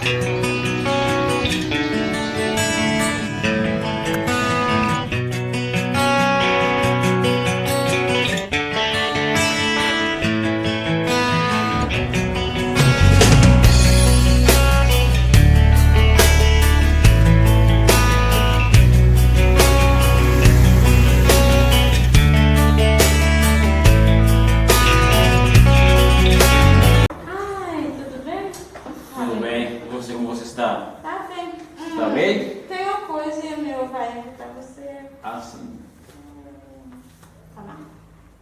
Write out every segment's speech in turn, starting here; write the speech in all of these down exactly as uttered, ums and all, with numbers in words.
Ai, tudo bem? Tudo bem? E você, como você está? Tá bem. Está bem? Tem uma coisa, meu pai, pra você. Ah, sim. Tá lá.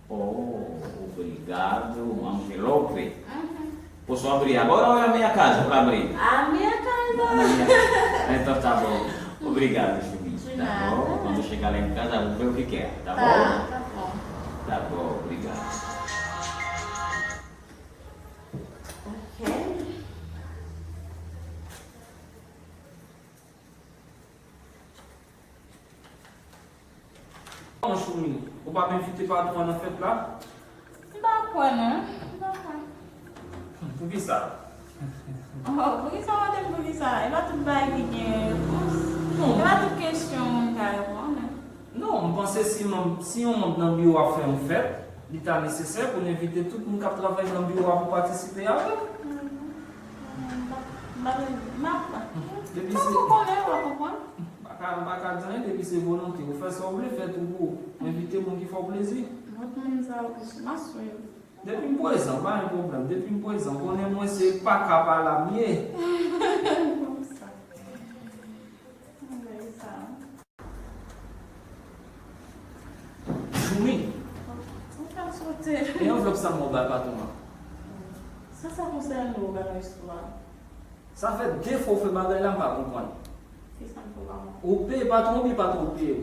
Oh, obrigado. Um envelope. Uhum. Posso abrir agora ou é a minha casa pra abrir? A minha casa. Na minha... Então tá bom. Obrigado, Juninho. De nada. Tá bom? Quando eu chegar lá em casa, eu vou ver o que que é, tá bom? Tá, tá bom. Tá bom, obrigado. Ok. Bon, Choumi, ou p ap envite patwon an nan fèt la? M pa kwè non, m pa kwè. Poukisa? Oh, poukisa w mande m poukisa? E pa tout bagay ki gen repons. Non. E pa tout kesyon moun ka reponn. Non, m panse si manm, si yon manm nan biwo a fè yon fèt, li ta nesesè pou n envite tout moun k ap travay nan biwo a pou patisipe avè l. M pa, m pa, m ap, depi se, m pa konnen, w ap konprann. M pa ka, m pa ka di anyen, depi se volonte. Ou fè sa w vle, fè tou pou ou. Envite moun ki fè w plezi. Lòt moun sa yo, m ap swiv. Depi m prezan, pa gen pwoblèm. Depi m prezan, konnen mwen se pa ka pa la m ye. Konsa. Anmwey sa. Choumi. Ou fè m sote. E anvlòp sa m ba patwon an? Sa, sa konsène w, bagay istwa. Sa fè de fwa w fè bagay la, m pa konprann. Kisa m fè w pa konprann? Ou peye patwon oubyen patwon peye w?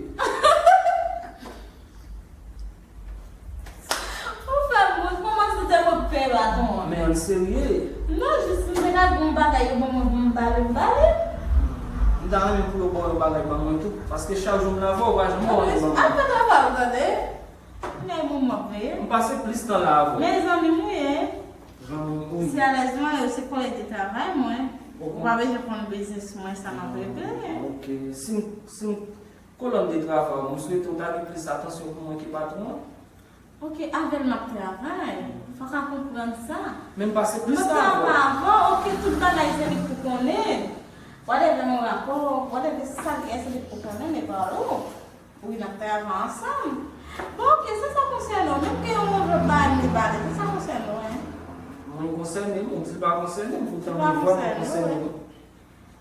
Ou fè m wont, kòman se te mwen k peye patwon an? Men ann serye. Non, jis m te ka gen yon bagay, yo ban mwen pou m bale, m bale. M ta renmen pou yo ba w yon bagay ban mwen tou, paske chak jou m la avè w, ou pa janm ba w yon bagay. Al fè travay ou, tande. Kounye a e bon m ap veye. M pase plis tan la avè w. Men zanmi m ou ye. Zanmi m ou ye. Se alèz mwen, se kòlèg de travay mwen. Ou pa bezwen konn biznis mwen, sa m ap regle. Ok. Si m, si m, kòlèg de travay, m swete w ta gen plis atansyon pou mwen ke patwon an. Ok, avè l m ap travay. Fò w ka konprann sa. Men m pase plis tan avè w. M ap travay avè w, ok, tout bagay se li k pou konnen. Whatever yon rapò, whatever sa l ye, se li k pou konnen, men pa ou. Wi, n ap travay ansanm. Bon, ok, sa, sa konsène w. Menm ke yon move bagay m te pale, sa, sa konsène w, en? Mwen konsène m, ou di l pa konsène m, poutan li vrèman konsène m.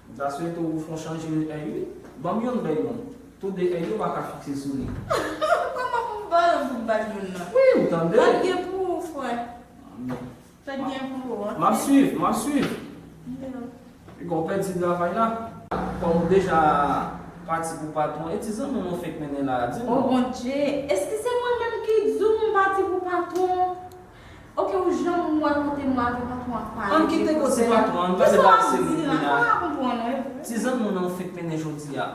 M ta swete w fè yon chanje èy, wi. Ban m youn bay moun. Tout de èy yo pa ka fikse sou li. Kòman pou m ba yo pou m bay moun nan? Wi, ou tande? Pa t gen pou ou, frè. Tèt gen pou ou, ok? M ap swiv, m ap swiv. Piga w pèdi travay la. Kòm ou deja pati pou patwon, e ti zanmi w nou fenk mennen la a, di m non. O Bondye, èske se mwen menm ki di w m pati pou patwon? Ok, ou janm wè kote m wè avè patwon ap pale? Ann kite koze patwon an, ann pale bagay serye kounye a. Ti zanmi w nan ou fenk mennen jodi a.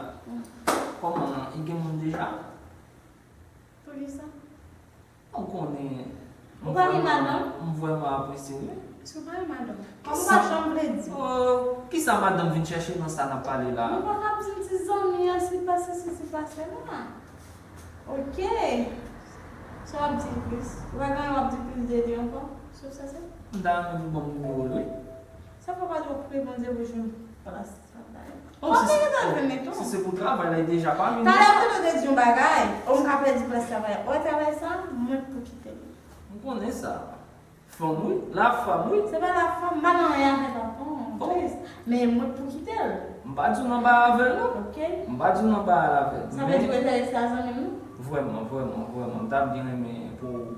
Kòman, li gen moun deja? Poukisa? Ou konnen. Ou pa gen madanm? M vrèman apresye l, wi. Èske w pa gen madanm? Kòm ou pa janm vle di. Oh, kisa madanm vin chèche nan sa n ap pale la a? Ou pa ka ap di m ti zanmi an, si pase sesi, pase la. Ok. Sa w ap di plis? Ou pa gen anyen w ap di plis de li ankò? Sou sa se? M ta renmen pou ban m nimewo l, wi. Sa fè w pa di w priye Bondye pou jwenn plas? Oh, si se, oh, si se pou travay la, li deja pa vini. Talè m te dwe di yon bagay. Oh, m ka pèdi plas travay. Ou wè travay sa, mwen k pou kite l. M konnen sa. Fanm, wi. La fanm, wi. Se pa la fanm, m pa nan anyen avè l ankò, an plis. Men mwen k pou kite l. M pa di w nan bagay avè l, non. Ok. M pa di w nan bagay avè l. Sa vle di w enterese a zanmi m, non? Vrèman, vrèman, vrèman. M ta byen renmen pou